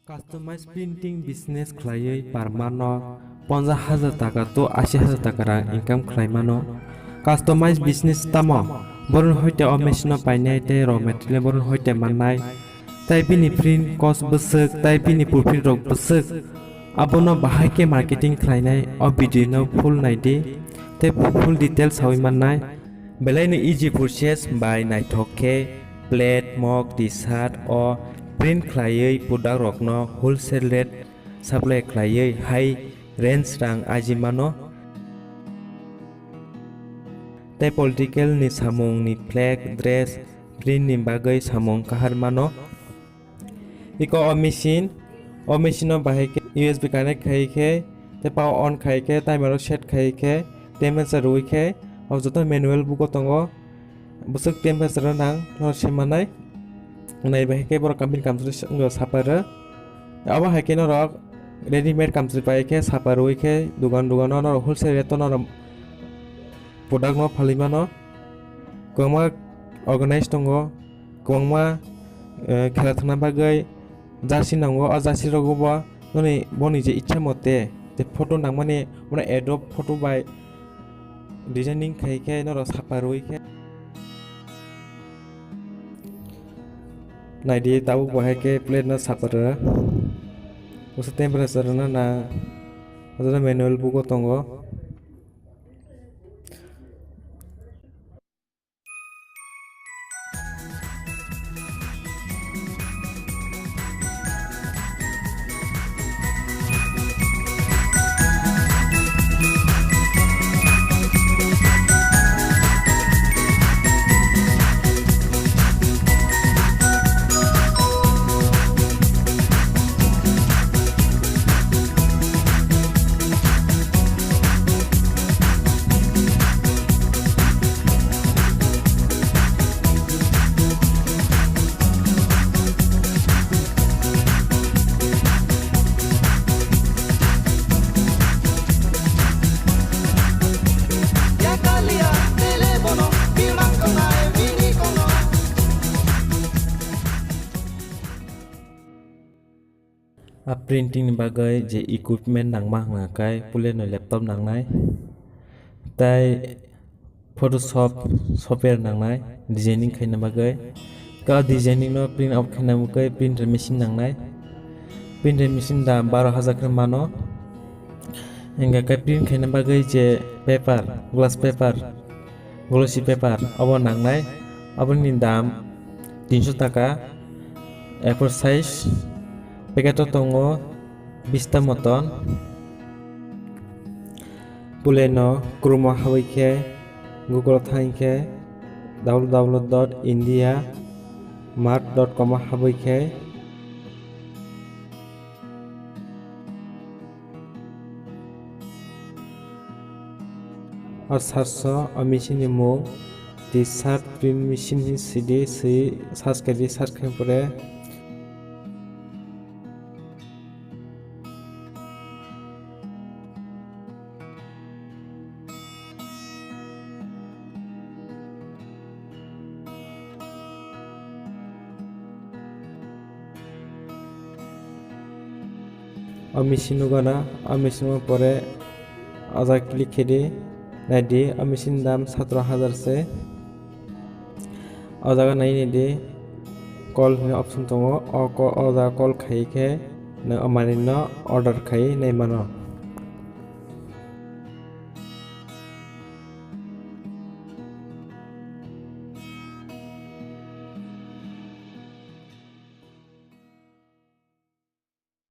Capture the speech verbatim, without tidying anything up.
Customize printing business khlaiwi par mano ponchash hajar taka to ashi hajar taka rang income khlai mano. Customize business tamo? Boroni hoite o machine no painai tei raw material boroni hoite mannai, tei bini print cost bwswk tei bini profit rok bwswk, abono bahai khe marketing khlainai, o video no full naidi tei full details saui mannai. Belaino easy process bai naithok khe plate, mug, t-shirt o print khlaiwi product rokno wholesale rate supply khlaiwi high range rang aji mano. Tei political ni samung ni flag, dress, print ni bagwi samung kahar mano. Iko o machine, o machine o bahai khe U S B connect khai khe, tei power on khai khe, timer o set khai khe, temperature rwi khe, o joto manual book o tongo. Bwswk temperature o nang, no se manai. Nai bahai khe borok company kamchwlwi wngkha sapar o. Abo hai khe norok readymade kamchwlwi pai khe sapar rwi khe dugan dugan o norok wholesale rate o norok product no phalwi mano. Kwbangma organize tongo, kwbangma, eh, khela thangna bagwi jersey nango. O jersey rogo bo noni, boni je ichha mote je photo nangmani, bono Adobe photo bai designing khai khe norok sapar rwi khe. Naidi tabuk bo hai khe plate no sapar rw. Usa temperature no nang. Manual book o tongo. A printing ni bagwi je equipment nangma hwnka khe, puileno laptop nangnai, tei Photoshop software nangnai, designing khaina bagwi. Ka designing no print out khaina bagwi printer machine nangnai. Printer machine da baro hajar khe mano. Hwnka khe print khaina bagwi je paper, glass paper, glossy paper obo nangnai. Oboni dam tinso taka. A four size packet o tongo bista moton. Puileno Chrome o habwi khe, Google o thang khe, W W W dot india mart dot com o habwi khe, o search o, o machine ni mung, T-shirt print machine hinwi sidi, swi search khaidi, search khai pore. O machine nugo na, o machine o pore o jaga click khe di, nai di, o machine dam satro hajar se. O jaga nai nai di, call hwnwi option tongo, o ko-, o jaga call khai khe nwng o manwi no order khai nai mano.